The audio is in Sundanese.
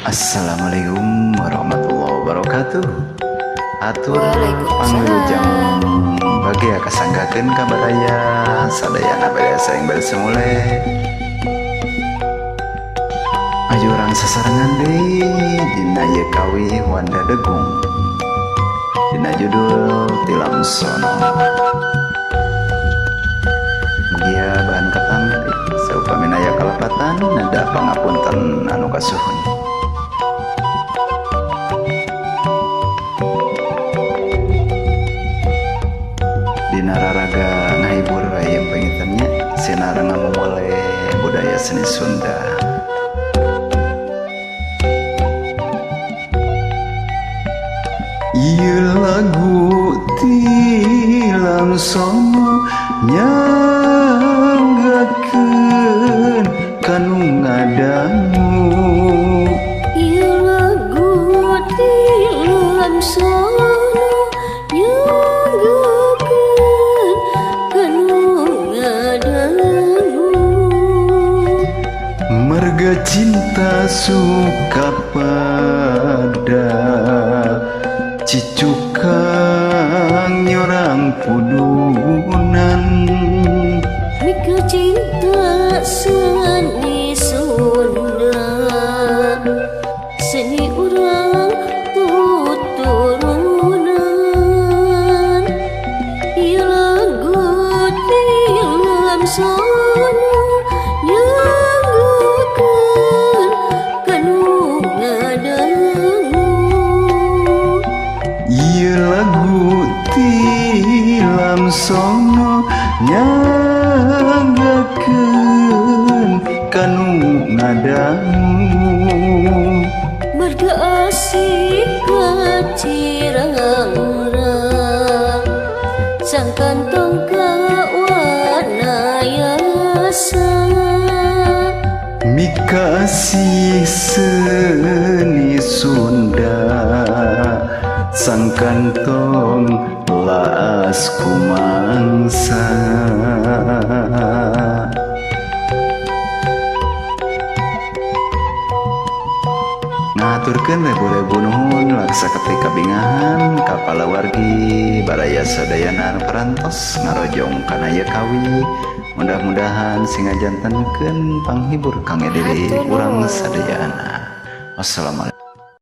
Assalamualaikum warahmatullahi wabarakatuh. Atur Waalaikumsalam. pangwilujeng bagia kasanggakeun ka baraya sadayana bade saing bade sumule. Ayo urang sasarengan deui dina ieu kawih Wanda Degung. Dina judul Tilam Sono. Mugia bahan katampi saupami aya kalepatan nada pangapunten anu kasuhun. Dina raraga ngahibur aya panginten nya sinareng ngamumule budaya seni Sunda. Ieu lagu Tilam Sono nyanggakeun kanu ngadangu. Ieu lagu Tilam Sono nyanggakeun kanu ngadangu. Marga cinta suka pada cicukang nyorang pudunan. Mika cinta seni Sunda, seni urang tuturunan. Ieu lagu Tilam Sono nyanggakeun kanu ngadangu. Ieu lagu Tilam Sono nyanggakeun kanu ngadangu. Marga asih kacirang urang, sang kantong ka wanayasa. Mika asih seni Sunda, sang kantong laas kumangsa. Ngaturkeun ribu-ribu nuhun laksa ketika bingahan kapala wargi baraya sadayana anu parantos ngarojong kana ieu kawi. Mudah-mudahan sing ngajantenkeun panghibur kangge diri Hatur urang nuhun. sadayana. Wassalamualaikum.